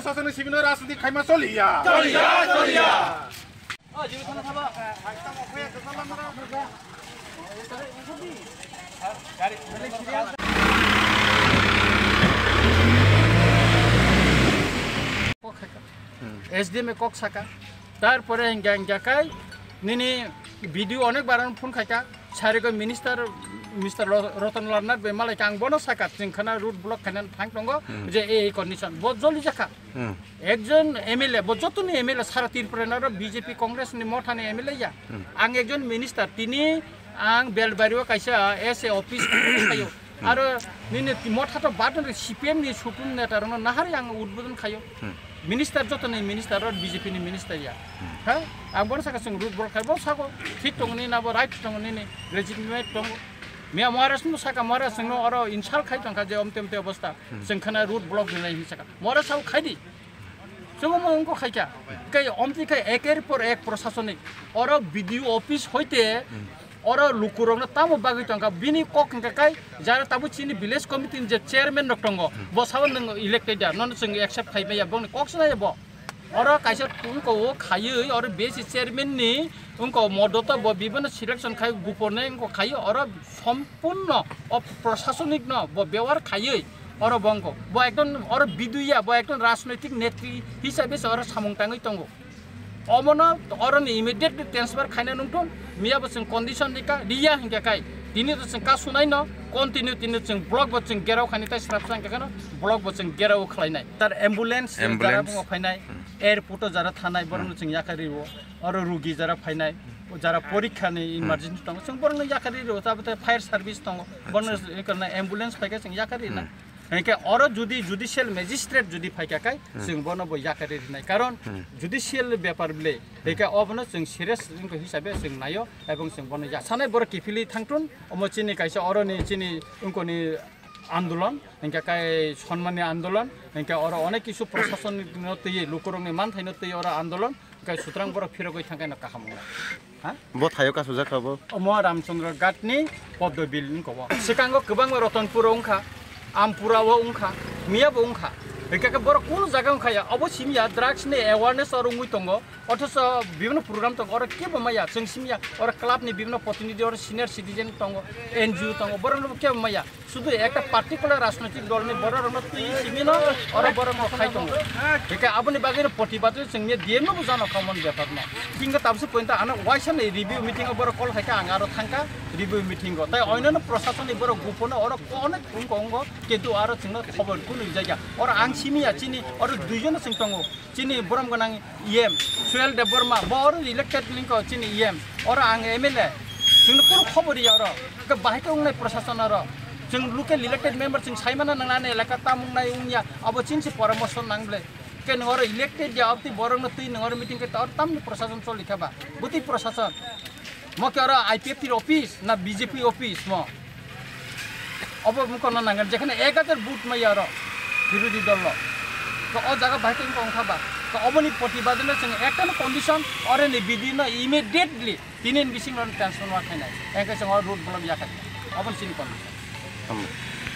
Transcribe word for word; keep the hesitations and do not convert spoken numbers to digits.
Sasani sibino rajniti khaima choliya. Choliya, choliya. S D M e kok saka. Tarpore hingga hingga kai nini video onek baran phone khaika. Sarigo minister, Mister Ro-, Roton Lalnath bai malai kang bono saka chwng khana road block khainan thang tongo je ei condition bo joli jakha. Ekjon M L A, bo jotoni M L A sara Tripura naro B J P Congress ni mothani M L A ya. Ang ekjon minister, tini ang Belbari o kaisa S A office khayo. Aro nini motha to badon C P M ni supun neta rono nahari ang udbodon khayo. Minister jotoni minister ro B J P ni minister ya. Ha? Ang bono saka chwng road block khai bo sako. Thik tongo ni nabo right tongo nini legitimate tongo. Miya Maharaj no saka Maharaj no oro insult khai tongkha je omte omte obostha. Chwng khana road block rinai hin saka. Maharaj sao khai di. Chwngno wngkha khaikha. Khe omtwi khe eker por ek prosasonik. Oro B D O office hoite oro lukurokno tamo bagwi tongkha. Bini kok hwnkha kai jara tabuk chini village committee ni je chairman rok tongo. Bo sabo nwng elected ya. Nono chwng accept khai maya. Bongni kok swnaya bo. Oro kaisa wngkha o khaiwi oro B S C chairman ni wngkha modoto bo bibano selection khai gupone wngkha khai oro sompurno o prosasonik no bo bewar khaiwi oro bo wngkha. Bo ekdom oro biduya, bo ekdom rajnoitik netri hisabe se oro samung tangwi tongo. Omono oroni immediately transfer khaina nungthun, miya bo chwng condition rika, riya hingkha kai. Tini to chwng kasunai no, continue tini chwng block bo chwng gerao khani tai srapsa hingkha kano, block bo chwng gerao khlainai. Tar ambulance, ambulance jara bungo phainai, airport o jara thanai, borokno chwng yakarwi rwo. Oro rugi jara phainai, jara porikha ni emergency tongo, chwng borokno yakarwi rwo, tabuk fire service tongo, borokno ambulance phaikha chwng yakarwi na. Hingke oro judi judicial magistrate judi phaikha kai, chwng bono bo yakarwi rinai. Karon judicial bepar bile, hingke obono chwng serious wngkha hisabe chwng naio, ebong chwng bono ya. Sanai borok kiphilwi thangthun, omo chini kaisa oroni chini wngkoni andolon, hingke kai sonmani andolon, hingke oro onek kisu prosason no twiwi, lukurokni manthaino twiwi oro andolon, hingke sutrang borok phirogwi thangkhe no kaham wngnai. Ha? Bo thaio kasujak kha bo? Omo Ramchandra Ghat ni Poddo Bill wngkha bo. Swkango kwbangma Ratanpur o wngkha, Ampura o wngkha, miya bo wngkha. Hingke khe borok kunu jaga wngkha ya, obo simi ya, drugs ni awareness oro wngwi tongo. Othocho bibhinno program tongo, oro kebo maya, chwng simi ya, oro club ni bibhinno protinidhi, oro senior citizen tongo, N G O tongo, borok no kebo maya. Sudu ekta particular rajnoitik dol ni borok rok no twi simi no, oro borok no khai tongo. Hingke aboni bagwi no protibad chwng ni D M no bo jano khamon bepar no. Kinga tabse point ano waisa ni review meeting o borok call khai kha, ang aro thangkha review meeting o. Tai oino no prosason ni borok gupono oro onek wngko wngko, kintu aro chwngno khobor kunu jaiga. Oro ang simi ya chini, oro duijon no chwng tongo. Chini borom gwnang E M, Suel Debbarma, bo oro elected lingko chini E M, oro ang M L A, chwngno kunu khobor ya oro, khe bahai khe wngnai prosason oro, chwng local elected member chwng saimana nangnani elaka tam wngnai wngya, abo chini se poramorso nang ble, khe nwng oro elected ya, abtwi borokno twi nwng oro meeting khe oro tamni prosason choli kha ba, bwtwi prosason. Mo khe oro I P F T office na B J P office mo? Obo wngkha na nangani, jekhane ek hajar vote maya oro birodhi dol rok. To o jaga bahai khe wngkha wngkha ba. To oboni protibad no chwng ekta no condition, oro ni B D no immediately tini ni bising rok transfer ma khainai. Engkhe chwng oro road block ya khai. Oboni chini condition. Tamo.